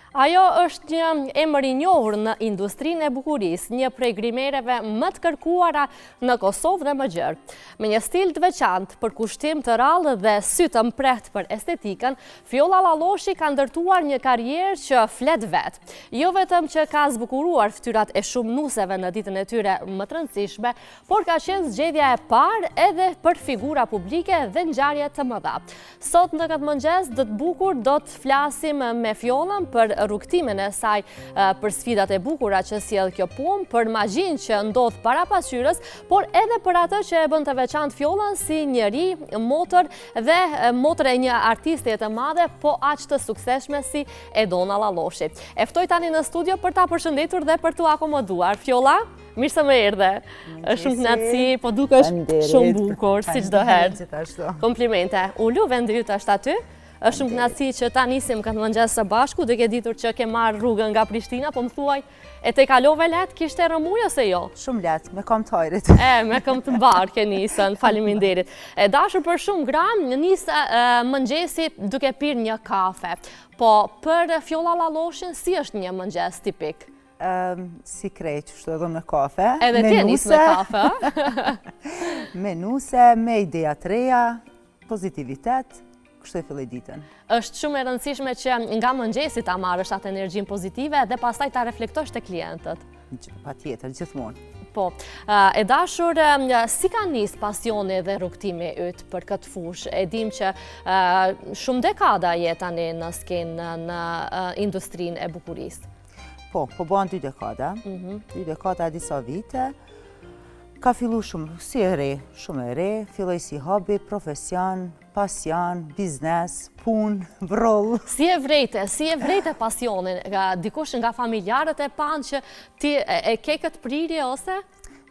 Ajo është një emër i njohur në industrinë e bukurisë, një prej grimereve më të kërkuara në Kosovë dhe më gjerë. Me një stil të veçantë, përkushtim të rrallë dhe sy të mprehtë për estetikën, Fjolla Llalloshi ka ndërtuar një karrierë që flet vetë. Jo vetëm që ka zbukuruar fytyrat e shumë nuseve në ditën e tyre më të rëndësishme, por ka qenë zgjedhja e parë edhe për figura publike dhe ngjarje të mëdha. Sot në këtë mëngjes të bukur do të flasim me Fjollën për rrugëtimin e saj, për sfidat e bukura që sjell kjo punë, për magjinë që ndodh para pasqyrës, por edhe për atë që e bën të veçantë Fjollën si njeri, motër dhe motër e një artisteje të madhe, po aq të suksesshme si Edona Llalloshi. E ftoj tani në studio për ta përshëndetur dhe për t'u akomoduar. Fjolla? Mirë se më erdhe. Është shumë kënaqësi, po dukesh shumë bukur, si çdo herë. Komplimente. Ulu, vendi yt është aty. Është shumë kënaqësi që ta nisim këtë mëngjes së bashku, duke ditur që ke marrë rrugën nga Prishtina, po më thuaj, e tejkalove lehtë, kishte rrëmujë ose jo? Shumë lehtë, me këmbë të hajrit. E, me këmbë të mbarë ke nisën, faleminderit. E dashur për shumë gra, nis mëngjesi duke pirë një kafe. Po, për Fjolla Llalloshin, si është një mëngjes tipik? Si krejt, qështu edhe me kafe. Edhe ti e nis me kafe, Me nuse, me ideja të reja, pozitivitet, kështu e filloj ditën. Është shumë e rëndësishme që nga mëngjesi ta marrësh atë energjinë pozitive dhe pastaj ta reflektosh te klientët. Patjetër, gjithmonë. Po, e dashur, si ka nis pasioni dhe rrugëtimi yt për këtë fushë? E dim që shumë dekada je tani në skenë në industrinë e bukurisë. Po, po bëhen dy dekada, mhm. dy dekada e disa vite. Ka fillu shumë, si e re, shumë e re, filloi si hobi, profesion, pasion, biznes, punë, vrull. Si e vrejte, si e vrejte pasionin, dikush nga familjarët e panë që ti e ke këtë prirje ose?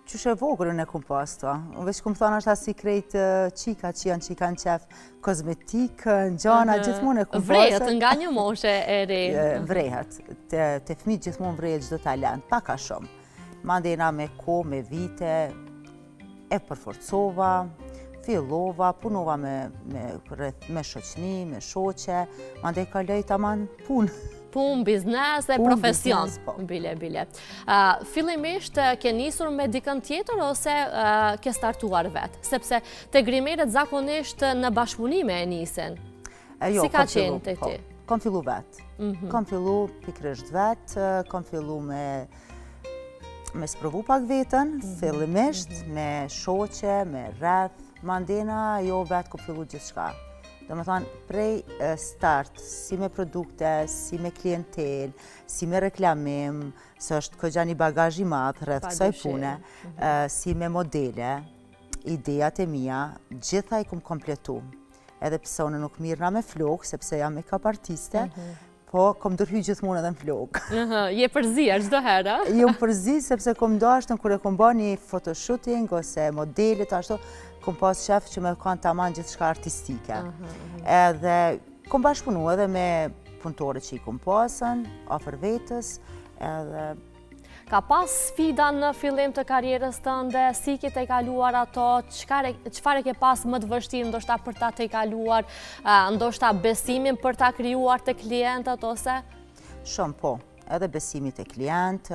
Qysh e vogël unë e kum pas të. Unë veç kum thonë është asi krejt qika që janë që i kanë qef kozmetikë, gjana, mhm. gjithmonë e kum pasë. Vrehet nga një moshë e re. Vrehet. Te, te fmijt gjithmonë vrehet çdo talent, pak a shumë. Mandena me kohë, me vite, e përforcova, fillova, punova me, me, me shoqni, me shoqe, mandej kaloi taman punë. Punë, biznes e profesion. Po. Bile, bile. Fillimisht ke nisur me dikën tjetër ose ke startuar vetë? Sepse te grimeret zakonisht në bashkëpunime e nisin. Jo, si ka qenë te po, ti? Kom fillu vetë. Mhm. Kom fillu pikërisht vetë, kom fillu me me sprovu pak veten, mhm. fillimisht, mhm. me shoqe, me rreth, mandena jo vetë kom fillu gjithçka. Domethanë, prej start, si me produkte, si me klientel, si me reklamim, se është këgja një bagazh i madh rreth kësaj pune, mhm. si me modele, idejat e mia, gjitha i kom kompletu. Edhe pse unë nuk mirrna me flokë, sepse jam make-up artiste, mhm. Po, kom ndërhy gjithmonë edhe në flokë. Je përzier çdo herë, a? Jom përzi, sepse kom dashtën kur e kom ba një photoshooting ose modelet, ashtu, kom pas qef që me kanë taman gjithçka artistike. Edhe kom bashkëpunu edhe me punëtore që i kom pasën, afër vetës, edhe Ka pas sfida në fillim të karrierës tënde, si ke tejkaluar ato, çfarë e ke pas më të vështirë ndoshta për ta tejkaluar, ndoshta besimin për ta krijuar te klientët ose? Shumë po, edhe besimi te klient,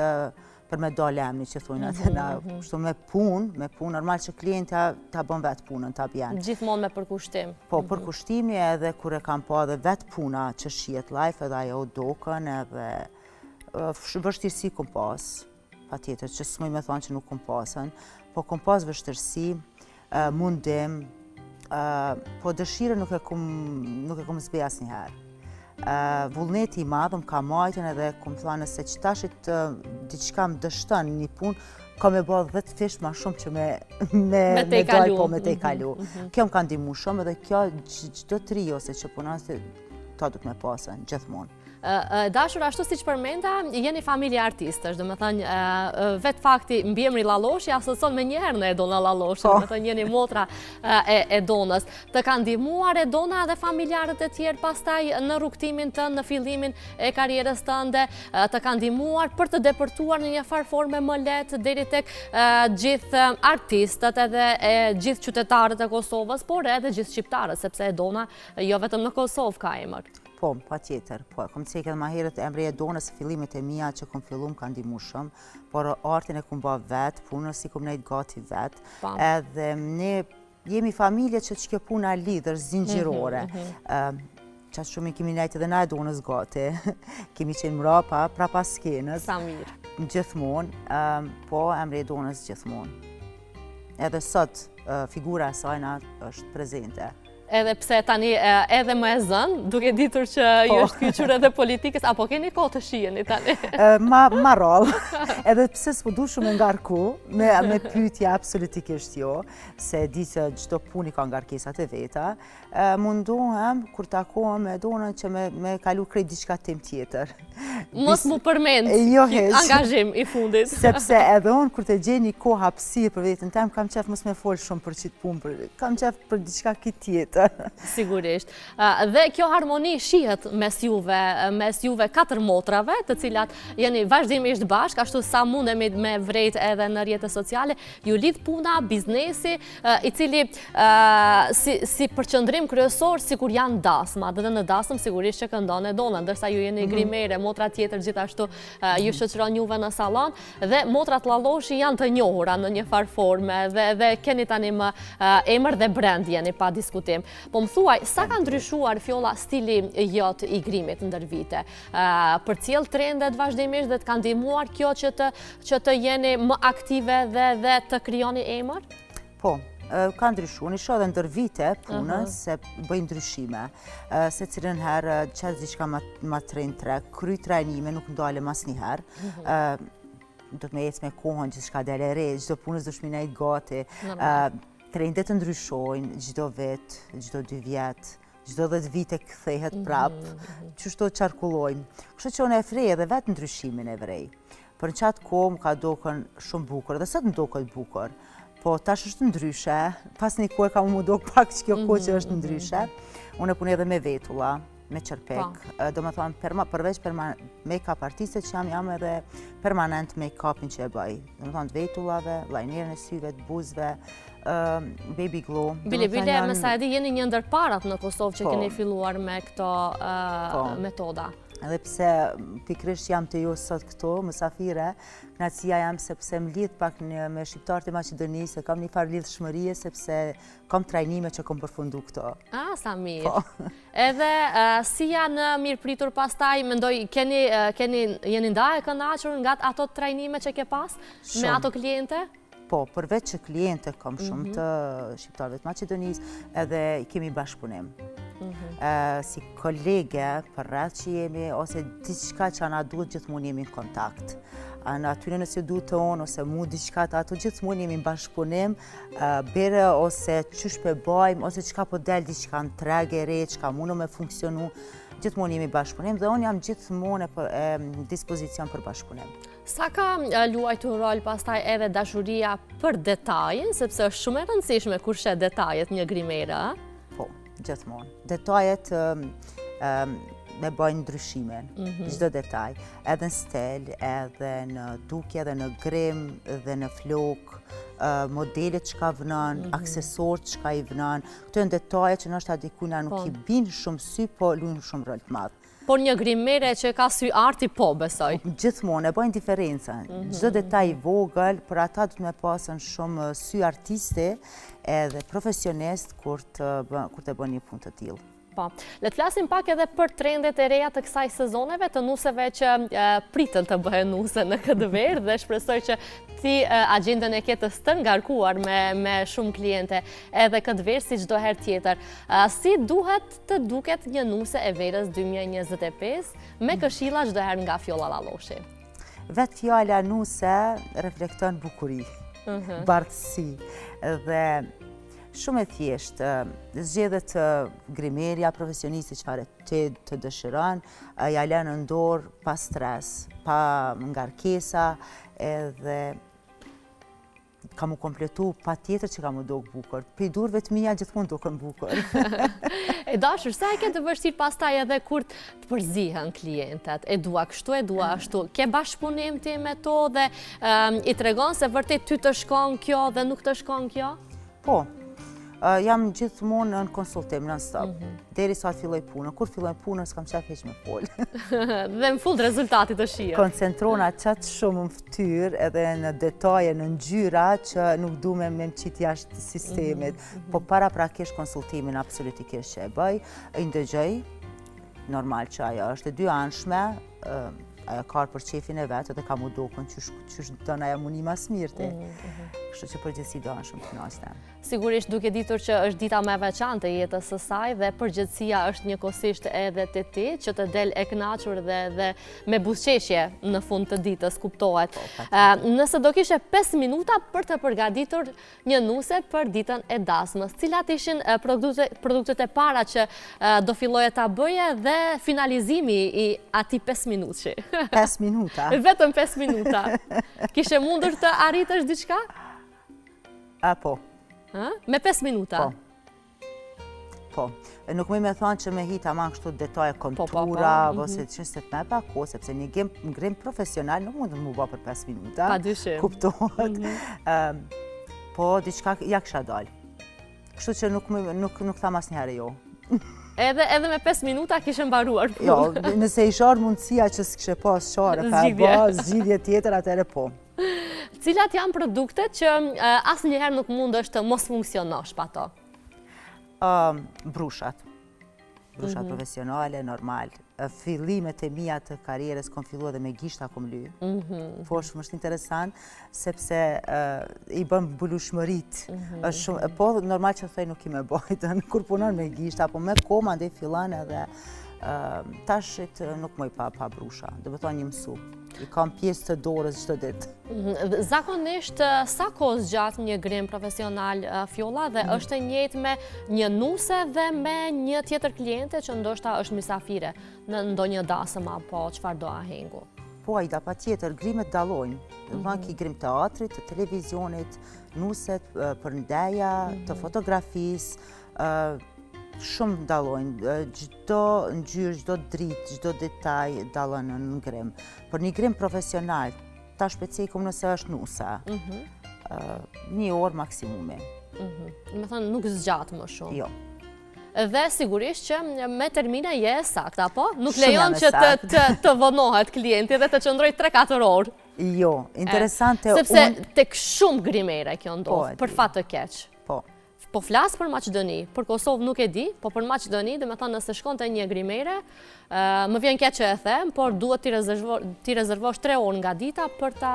për me dalë emni që thujnë atë mhm, na, mhm. kështu me punë, me punë, normal që klienta ta bën vetë punën, ta bjen. Gjithmonë me përkushtim. Po, mhm. përkushtimi edhe kur e kam pa edhe vetë puna që shihet live edhe ajo dokën edhe Vështirësi kom pas, patjetër, që s'muj me thonë që nuk kom pasën, po kom pas vështirësi, mundim, po dëshirën nuk e kom, nuk e kom zbe asnjëherë. Vullneti i madh më ka majtën edhe kom thonë nëse që tashit diçka më dështon një punë, ka me bo 10 fish ma shumë që me, me, me dalë, po me tejkalu. Mm -hmm. Kjo më ka ndihmu shumë edhe kjo çdo të ri ose që punon se ta duhet me pasën, gjithmonë. E dashur, ashtu siç përmenda, jeni familje artistësh, domethënë, vetë fakti mbiemri Llalloshi, asocon menjëherë në Edona Llalloshi, po. domethënë, jeni motra e Edonës. Të ka ndihmuar Edona dhe familjarët e tjerë pastaj në rrugëtimin tënd, në fillimin e karrierës tënde, të ka ndihmuar për të depërtuar në një farë forme më lehtë deri tek gjithë artistët edhe gjithë qytetarët e Kosovës, por edhe gjithë shqiptarët, sepse Edona jo vetëm në Kosovë ka emër. Po, patjetër, po, e kom cekë edhe ma herët emri i Edonës se fillimet e mia që kom fillu më ka ndihmu shumë, por artin e kom ba vetë, punës i kom nejtë gati vetë, po. edhe ne jemi familje që që kjo puna lidh, është zinxhirore. Mhm, mhm. Qaq shumë i kemi nejtë edhe na Edonës gati, kemi qenë mrapa, prapa skenës. Sa mirë. Gjithmonë, po, emri i Edonës gjithmonë. Edhe sot, figura e sajna është prezente. Edhe pse tani edhe më e zënë, duke ditur që ju po. është kyçur edhe politikës, apo keni kohë të shiheni tani? Ma, ma rrallë, edhe pse s'po du shumë me ngarku, me, me pytje absolutikisht jo, se di që çdo punë i ka ngarkesat e veta, mundohem, kur takohem me Edonën që me, me kalu krejt diçka temë tjetër. Mos m'u përmend jo angazhim i fundit. Sepse edhe unë kur të gjej një kohë hapësirë për veten tem, kam qef mos me fol shumë për qitë punë, për, kam qef për diçka krejt tjetër. Sigurisht. Dhe kjo harmoni shihet mes juve, mes juve katër motrave, të cilat jeni vazhdimisht bashkë, ashtu sa mundemi me vrejt edhe në rrjete sociale, ju lidh puna, biznesi, i cili si, si përqendrim kryesor sikur janë dasmat dhe në dasëm sigurisht që këndon Edona, ndërsa ju jeni mhm. grimere, motra tjetër gjithashtu ju mhm. shoqëron juve në sallon dhe motrat Llalloshi janë të njohura në një farë forme dhe, dhe keni tani më emër dhe brand jeni pa diskutim. Po më thuaj, sa ka ndryshuar Fjolla stili jot i grimit ndër vite? Përcjell trendet vazhdimisht dhe të ka ndihmuar kjo që të, që të jeni më aktive dhe, dhe të krijoni emër? Po, ka ndryshu. Unë shoh edhe ndër vite punën se bëj ndryshime. Secilën herë qes diçka ma trend t're, kry trajnime, nuk ndalem asnjëherë. Mhm. Duhet me ecë me kohën, gjithçka del e re, çdo punës duhesh me i nejt gati. Trendet ndryshojnë çdo vit, çdo dy vjet, çdo 10 vite kthehet mhm, prap, mhm. qështu qarkullojmë. Kështu që unë e vrej edhe vetë ndryshimin e vrej. Për në qatë kohë më ka dokën shumë bukur, dhe sot më doket bukur. Po tash është ndryshe, pas një kohë ka m'u dok pak që kjo kohë që është mhm, ndryshe. Unë e punoj edhe me vetulla, me qerpik. Po. Domethonë, përveç make-up artiste që jam, jam edhe permanent make-upin që e bëj. Domethonë, të vetullave, linerin e syve, të buzëve, baby glow. Bile, bile, me sa e di, jeni një ndër parat në Kosovë që po. keni filluar me këto po. metoda. Edhe pse pikërisht jam te ju sot këtu, mësafire, knaqësia jam sepse më lidh pak një, me shqiptarët e Maqedonisë, kam një farë lidhshmërie sepse kam trajnime që kam përfundu këto. A, sa mirë. Po. Edhe si janë mirëpritur pastaj, mendoj, keni, keni, jeni nda e kënaqur nga ato trajnime që ke pas me ato kliente? Po, përveç që kliente kam shumë mhm. të shqiptarëve të Maqedonisë, edhe kemi bashkëpunim. Mhm. Si kolege përreth që jemi, ose diçka që na duhet gjithmonë jemi në kontakt. Në atyre nëse duhet të unë, ose mu diçka të ato, gjithmonë jemi në bashkëpunim, bere ose qysh pe bajmë, ose çka po del diçka në treg e re, çka mundu me funksionu, gjithmonë jemi bashkëpunim dhe unë jam gjithmonë në dispozicion për bashkëpunim. Sa ka luajtur rol pastaj edhe dashuria për detajin, sepse është shumë e rëndësishme kur sheh detajet një grimere, a? Po, gjithmonë. Detajet me bajnë ndryshimin, mhm. çdo detaj. Edhe në stil, edhe në dukje, edhe në grim, edhe në flokë, modelet çka vnon, mhm. aksesorët çka i vnon. Këto janë detaje që ndoshta dikujna nuk po. i bin shumë n'sy, po lujnë shumë rol të madh. Por një grimere që ka sy arti, po, besoj. Gjithmonë, e bajnë diferencën. Mhm. Çdo detaj i vogël, për ata duhet me pasën shumë sy artisti edhe profesionist kur të bën një punë të tillë. Po, le të flasim pak edhe për trendet e reja të kësaj sezoneve, të nuseve që pritën të bëhen nuse në këtë verë dhe shpresoj që ti agjendën e ke të stërngarkuar me, me shumë kliente edhe këtë verë si çdo herë tjetër. Si duhet të duket një nuse e verës 2025 me këshilla çdo herë nga Fjolla Llalloshi. Vetë fjala nuse reflekton bukuri, mhm. bardhësi dhe shumë e thjeshtë, zgjedhet grimerja profesioniste çfarë ti të dëshiron, ja lën në dorë pa stres, pa ngarkesa edhe ka mu kompletu, patjetër që ka mu dok bukur. Prej durve të mija gjithmonë duken bukur. E dashur, sa e ke të vështirë pastaj edhe kur të përzihen klientet? E dua kështu, e dua ashtu. Ke bashkëpunim ti me to dhe i tregon se vërtet ty të shkon kjo dhe nuk të shkon kjo? Po. Jam gjithmonë në konsultim, non stop, mhm. deri sa të filloj punën. Kur filloj punën, s'kam qef hiç me folë. Dhe në fund rezultati të shihet. Koncentrona qaq shumë në ftyrë edhe në detaje, në ngjyra, që nuk du me më qitë jashtë sistemit. Mhm, mhm. Po paraprakisht konsultimin absolutikisht që e bëj, i ndëgjoj, normal që ajo është e dyanshme, ajo ka për qefin e vet edhe ka mu dokën qysh don ajo mu ni ma s'mirti. Kështu që përgjithësi do shumë të knaqne. Sigurisht duke ditur që është dita më e veçantë e jetës së saj dhe përgjegjësia është njëkohësisht edhe te ti që të del e kënaqur dhe dhe me buzëqeshje në fund të ditës, kuptohet. Po, nëse do kishe 5 minuta për të përgatitur një nuse për ditën e dasmës, cilat ishin produktet e para që do filloje ta bëje dhe finalizimi i atij 5 minutëshi? 5 minuta. Vetëm 5 minuta. Kishe mundur të arritësh diçka? A, po. Me 5 minuta? Po. Po. Nuk muj me thonë që me hi taman kështu detaje po, po, po. kontura, mm -hmm. ose që se të me pa kohë, sepse një grim, grim profesional nuk mund të mu ba për 5 minuta. Pa dyshim. Kuptohet. Mm -hmm. po, diçka ja kisha dalë. Kështu që nuk, nuk, nuk tham asnjëherë jo. Edhe, edhe me 5 minuta kishe mbaruar punë. Jo, nëse ish ardhë mundësia që s'kishe pas çare, pa ba zgjidhje tjetër, atëherë po. Cilat janë produktet që asnjëherë nuk mundesh të mos funksionosh pa to? Brushat. Brushat mhm. profesionale, normal. Fillimet e mia të karrierës kom fillu edhe me gishta kom ly. Mhm. Po, shumë është interesant, sepse i bën mbulueshmëritë. Mhm. Po, normal që thoj nuk ki me bajtën, kur punon me gishta, po me kohë mandej fillon edhe tashit nuk muj pa, pa brusha. Domethonë jom mësu. I kam pjesë të dorës çdo ditë. Mhm. Zakonisht, sa kohë zgjat një grim profesional Fjolla dhe mhm. është e njëjtë me një nuse dhe me një tjetër kliente që ndoshta është mysafire në ndonjë dasëm apo çfarëdo ahengu? Po, Aida, patjetër, grimet dallojnë. Mm -hmm. Ki grim teatrit, të televizionit, nuset, për ndeja, të fotografisë, shumë dallojnë, çdo ngjyrë, çdo dritë, çdo detaj dallon në grim. Për një grim profesional, tash pe cekum nëse është nuse, mhm. një orë maksimumi. Mhm. Domethonë, nuk zgjat më shumë. Jo. Dhe sigurisht që me termine je e saktë, apo? Nuk lejon që të, të, të vonohet klienti dhe të qëndrojë 3-4 orë. Jo, interesante. Sepse tek shumë grimere kjo ndodh, po, për fat të keq. Po. Po flas për Maqedoni, për Kosovë nuk e di, po për Maqedoni, domethonë nëse shkon te një grimere, më vjen keq që e them, por duhet t'i rezervosh 3 orë nga dita për ta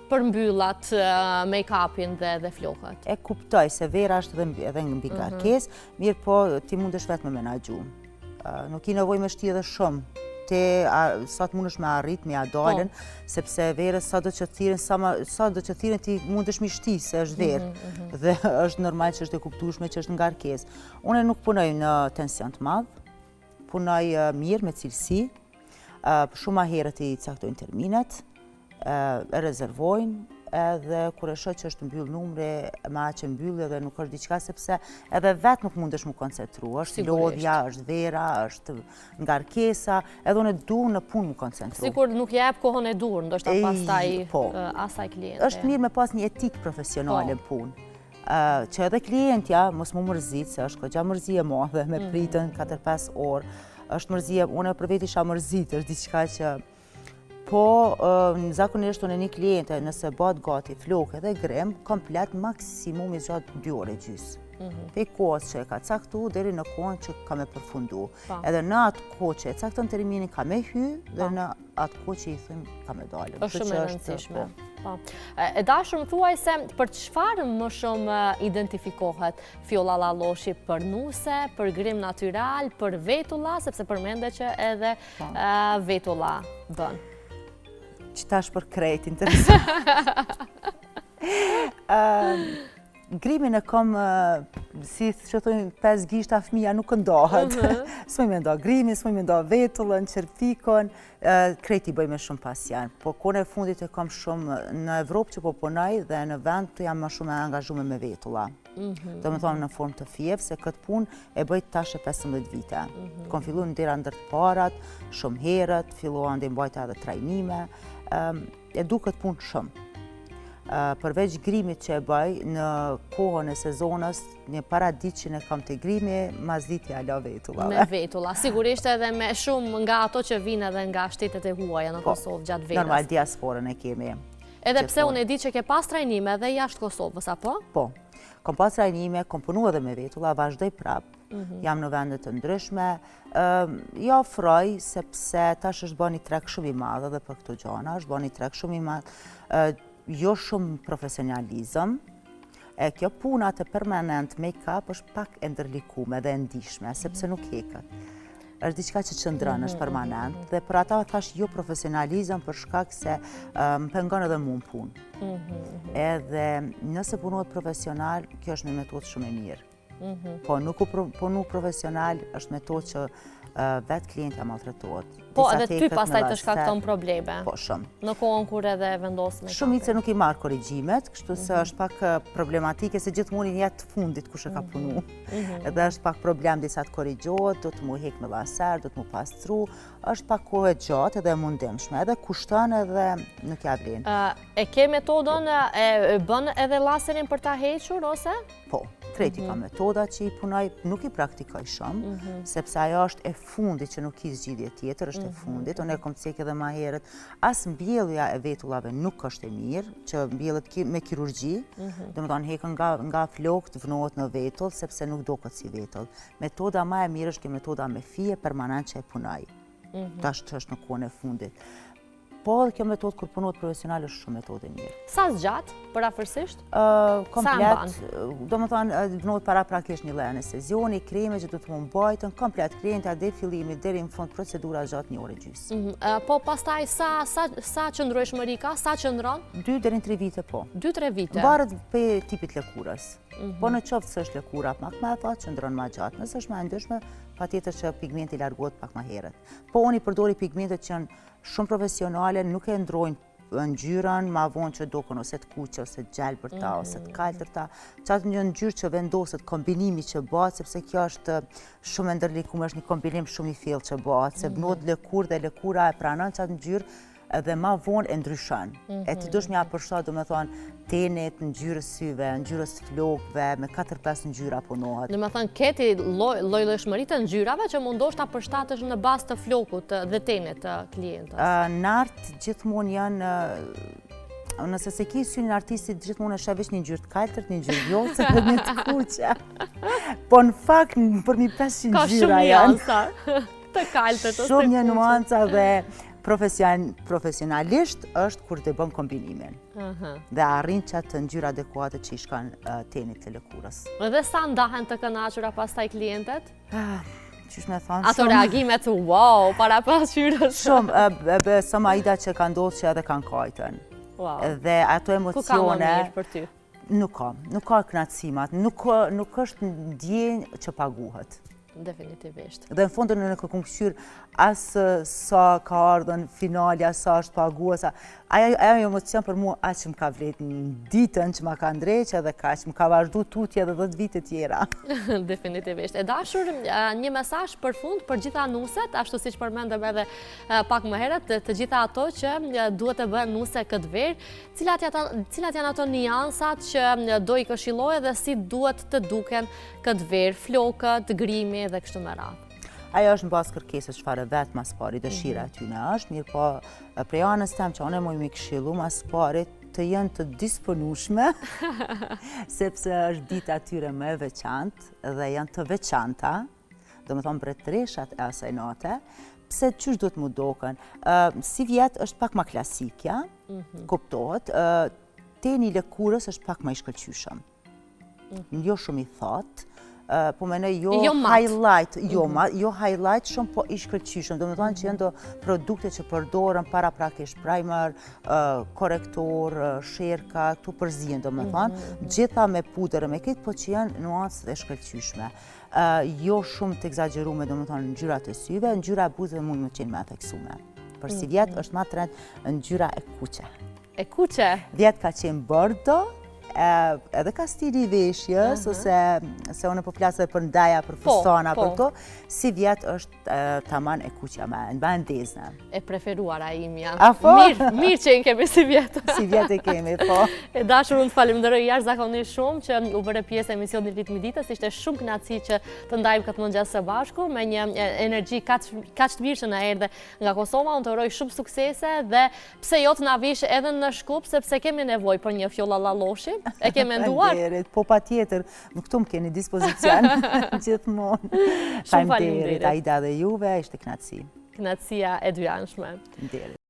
përmbyll atë make-upin dhe, dhe flokët. E kuptoj se vera është edhe, edhe mbi mhm. ngarkesë, mm -hmm. mirëpo ti mundesh vetë me menaxhu. Nuk ki nevojë me shti edhe shumë, te sa të mundesh me arrit, me ia dalën, po. sepse verës sa do që thirren, sa do që thirren ti mundesh me shti se është verë, mhm, mhm. dhe është normal që është e kuptueshme që është ngarkesë. Unë nuk punoj në tension të madh, punoj mirë me cilësi, shumë ma herët i caktojnë terminet, e rezervojnë, edhe kur e shoh që është mbyll numri, me aq e mbyll edhe nuk është diçka, sepse edhe vetë nuk mundesh m'u koncentru, është lodhja, është vera, është ngarkesa, edhe unë du në punë m'u koncentru. Sikur nuk jep kohën e duhur, ndoshta pastaj po. asaj kliente. është mirë me pas një etikë profesionale po. në punë. Që edhe klientja mos m'u mërzit, se është kogja mërzi e madhe, me mhm. pritën 4-5 orë, është mërzi e, unë për veti isha mërzit, është diçka që Po, zakonisht unë një kliente, nëse bëhet gati flokë edhe grim, komplet maksimumi zgjat 2 orë e gjysë. Mhm. Prej kohës që e ka caktu, deri në kohën që ka me përfundu. Edhe në atë kohë që e cakton terminin ka me hy, dhe në atë kohë që i thëmë ka me dalë. është shumë e rëndësishme. Po. Po. E dashur më thuaj se për çfarë më shumë identifikohet Fjolla Llalloshi për nuse, për grim natyral, për vetulla, sepse përmende që edhe Po. Vetulla bën. Që tash për krejt, interesant. Grimin e kom, si që thojnë, pes gishta fëmija nuk ndahet. Mhm. S'muj me nda grimin, s'muj me nda vetullën, qerpikon, krejt i bëj me shumë pasion. Po kohën e fundit e kom shumë në Evropë që po punoj dhe në vend të jam më shumë e angazhume me vetulla. Mhm. Domethonë në formë të fijeve, se këtë punë e bëj tash e 15 vite. Mhm. Kom fillu ndera ndër të parat, shumë herët, fillova ndaj mbajta edhe trajnime, e du këtë punë shumë. Përveç grimit që e bëj në kohën e sezonës, një paraditëshin e kam te grimi, masdite ala vetullave. Me vetulla, sigurisht edhe me shumë nga ato që vinë edhe nga shtetet e huaja në po, Kosovë gjatë verës. Normal, diasporën e kemi. Edhe pse unë e di që ke pas trajnime edhe jashtë Kosovës, apo? Po, kom pas trajnime, kom punu edhe me vetulla, vazhdoj prapë, mhm. jam në vende të ndryshme, i ofroj sepse tash është bo një treg shumë i madh edhe për këto gjana, është bo një treg shumë i madh, jo shumë profesionalizëm, e kjo puna te permanent make-up është pak e ndërlikume dhe e ndishme, sepse nuk heket. është diçka që qëndron, është mhm, permanent, mhm, mhm. dhe për ata thash jo profesionalizëm për shkak se më pengon edhe mu në punë. Edhe nëse punohet profesional, kjo është një metodë shumë e mirë. Mhm. Po nuk u punu profesional është metodë që vetë klientja maltretohet. Po edhe ty pastaj të shkakton probleme. Po shumë. Në kohën kur edhe vendos me Shumica nuk i marr korrigjimet, kështu se mhm. është pak problematike se gjithmonë i jet fundit kush e ka mhm. punu. Edhe është pak problem disa të korrigjohet, do të mu hek me laser, do të mu pastru, është pak kohë e gjatë edhe e mundimshme, edhe kushton edhe nuk ja vlen. E ke metodën, e bën edhe laserin për ta hequr ose? Po, krejt i kam mhm. metoda që i punoj, nuk i praktikoj shumë, mhm. sepse ajo është e fundit që nuk ki zgjidhje tjetër, është e mhm. fundit, unë e kom cek edhe ma herët, as mbjellja e vetullave nuk është e mirë, që mbjellet me kirurgji, domethonë heken nga, nga flokët, vnohet në vetull, sepse nuk doket si vetull. Metoda ma e mirë është kjo metoda me fije permanent që e punoj. Tash që është në kohën e fundit. Po edhe kjo metodë kur punohet profesional është shumë metodë e mirë. Sa zgjat, përafërsisht? Komplet, domethonë, vnohet paraprakisht një lloj anestezioni, kreme që do të më mbajtën, komplet klientja deri fillimi, deri në fund procedura zgjat një orë e gjysë. Mhm, po pastaj sa, sa, sa qëndrueshmëri ka, sa qëndron? 2 deri në 3 vite po. 2-3 vite? Varet prej tipit lëkurës. Mhm. Po në qoftë se është lëkura pak ma e thatë, qëndron ma gjatë. Nëse është ma e ndryshme, patjetër që pigmenti largohet pak ma herët. Po unë i përdori pigmentet që janë Shumë profesionale nuk e ndrojnë ngjyrën, ma vonë që doken ose të kuqe, ose të gjelbërta, mm ose të mhm. kaltërta. Qatë një ngjyrë që vendoset, kombinimi që bëhet, sepse kjo është shumë e ndërlikume, është një kombinim shumë i thellë që bëhet, se mhm. vnohet lëkurë dhe lëkura e pranon qatë ngjyrë dhe ma vonë e ndryshon. E ti dush m'ja përshtat, domethonë, tenit, ngjyrës syve, ngjyrës flokëve, me 4-5 ngjyra punohet. Domethonë, ke ti llojllojshmëri të ngjyrave që mundosh ta përshtatësh në bazë të flokut dhe tenit të klientës? Në art gjithmonë janë nëse s'e ki synin artistit gjithmonë e sheh veç një ngjyrë të kaltërt, një ngjyrë vjollce dhe një të kuqe. Po në fakt përmi 500 ngjyra janë. Ka shumë nuanca të kaltërt ose të kuqe. Shumë nuanca dhe profesionalisht është kur të bën kombinimin. Dhe arrin qatë ngjyrë adekuate që i shkon tenit të lëkurës. Dhe sa ndahen të kënaqura pastaj klientet? Ah, qysh me thonë shumë. Ato reagimet, wow, para pasqyrës. Shumë, besoj Aida që ka ndodhë që edhe kanë kajtën. Wow. Dhe ato emocione... Ku ka më mirë për ty? Nuk ka, nuk ka kënaqësi ma, nuk, nuk është ndjenjë që paguhet. Definitivisht. Dhe në fund unë nuk e kom kqyr as sa ka ardhën finalja, sa është pagua, sa... Ajo, ajo emocion për mua aq më ka vlejt në ditën që ma ka ndreq edhe kaq më ka vazhdu tutje edhe 10 vite tjera. Definitivisht. E dashur, një mesazh për fund për gjitha nuset, ashtu siç përmendëm edhe pak më herët, të gjitha ato që duhet të bëhen nuse këtë verë, Cilat janë ato niansat që do i këshilloje dhe si duhet të duken këtë verë, flokët, grimi dhe kështu me radhë? Ajo është në bazë kërkesës çfarë vetë ma s'pari, dëshira mhm. e tyne është, mirëpo prej anës tem që unë muj me këshillu ma s'pari të jenë të disponushme, sepse është dita e tyre më e veçantë dhe janë të veçanta, domethonë mbretëreshat e asaj nate, pse qysh duhet mu dokën. Sivjet është pak ma klasikja, mhm. kuptohet, teni i lëkurës është pak ma i shkëlqyshëm. Mhm. Jo shumë i thatë, po menoj jo, jo highlight, jo, mhm. jo highlight shumë, po i shkëlqyshëm. Domethonë që janë do produkte që përdoren paraprakisht primer, korrektor, sherka, këtu përzihen, domethonë, gjitha me pudër e me këtë, po që janë nuancët e shkëlqyshme. Jo shumë të ekzagjerume, domethonë, ngjyrat e syve, ngjyra e buzëve mund me qenë më e theksume. Për sivjet mhm. është ma trend ngjyra e kuqe. E kuqe? Vjet ka qenë bordo. Edhe ka stili i veshjes, ose se unë po flas edhe për ndeja, për po, fustana, për po. këto, sivjet është taman e kuqja me, në ba ndezne. E preferuara imja. A po? Mirë, mirë që e kemi sivjet. Sivjet e kemi, po. E dashur, unë të falemnderoj jashtëzakonisht shumë që u bëre pjesë e emisionit Ritmi i Ditës, ishte shumë kënaqësi që të ndajmë këtë mëngjes së bashku, me një energji kaq të mirë që na erdhe nga Kosova, unë të uroj shumë suksese dhe pse jo të na vish edhe në Shkup, sepse kemi nevojë për një Fjolla Llalloshi, e ke menduar? Faleminderit, po patjetër, më këtu më keni dispozicion, gjithmonë. Shumë faleminderit. Aida dhe juve, ishte kënaqësi. Kënaqësia e dyanshme. Faleminderit.